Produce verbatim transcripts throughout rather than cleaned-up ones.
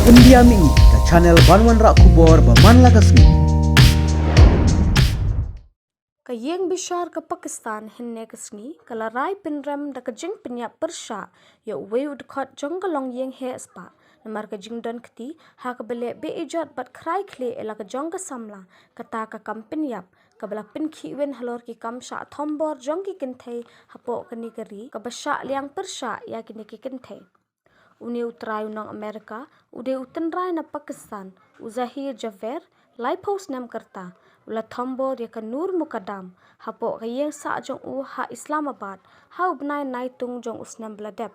India Mih, ka channel ban wanrah khubor ba man la ka sngi. Ka ïing bishar ka Pakistan hynne ka sngi ka la rai pynrem da ka jingpynïap pyrshah ïa uwei u dkhot jong ka longïing heh spah namar ka jingdon kti ha kaba leh be-ijot bad khrai khlieh ïa la ka jong ka samla, kata ka kam pynïap kaba la pynkhih win halor ki kam shah thombor jong ki kynthei hapoh kane ka ri kaba shah liang pyrshah ïa kine ki kynthei. Une u trai u nong Amerika u dei u tynrai na Pakistan, u Zahir Javer, laiphew snem ka rta, u la thombor ïa ka Noor Mukaddam hapoh ka ïing sah jong u ha Islamabad ha u bnai Naitung jong u snem ba la dep.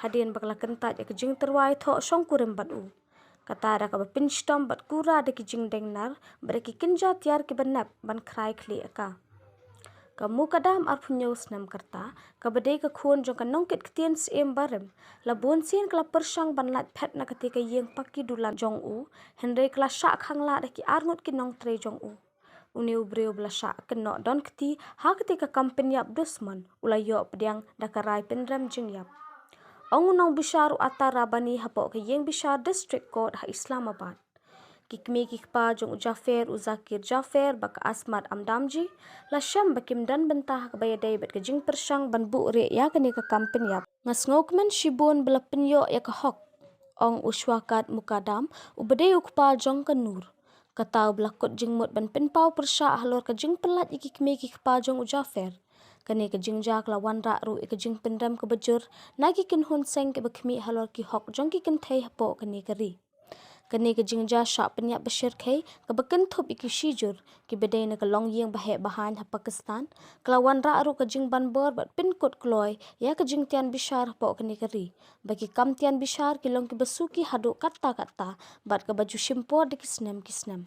Hadien ba ka la kyntait ïa ka jingtyrwa ïathoh shongkurim bad u, kata da kaba pynshitom bad kura da ki jingdeng nar bad da ki kynja tiar kiba nep ban khrai khlieh ïa ka. Ka Mukaddam, arphew hynñiew snem ka rta, kaba dei ka khun jong ka nongkit ktien syiem barim, la bun sien ka la pyrshang ban lait phet na katei ka ïing paki dulan jong u, hynrei ka la shah khang lah da ki arngut ki nongtrei jong u. Une u briew ba la shah kynnoh don kti ha katei ka kam pynïap dusmon u la ïoh pdiang da ka rai pynrem jingïap, ong u nongbishar u Attar Rabbani hapoh ka ïing bishar District Court ha Islamabad. Ki kmie ki kpa jong u Jafer, u Zakir Jafer bad ka Asmat Amdamji, la shem ba kim don bynta ha kaba ïadei bad ka jingpyrshang ban buhrieh ïa kane ka kam pynïap. Nga sngewkmen shibun ba la pynïoh ïa ka hok, ong u Shawkat Mukaddam, uba dei u kpa jong ka Noor. Kata uba la kut jingmut ban pynpaw pyrshah halor ka jingpynlait ïa ki kmie ki kpa jong u Jafer. Kane ka jingjia ka la wanrah ruh ïa ka jingpynrem kaba jur na ki kynhun seng kiba khmih halor ki hok jong ki kynthei hapoh kane ka ri. Kane ka jingjia shah pynïap ba shyrkhei kaba kynthup ïa ki shijur kiba dei na ka longïing ba heh ba haiñ ha Pakistan ka la wanrah ruh ka jingbanbor bad pynkut kloi ïa ka jingtian bishar hapoh kane ka ri, ba ki kam tian bishar ki long kiba suki haduh katta katta bad kaba ju shim por da ki snem ki snem.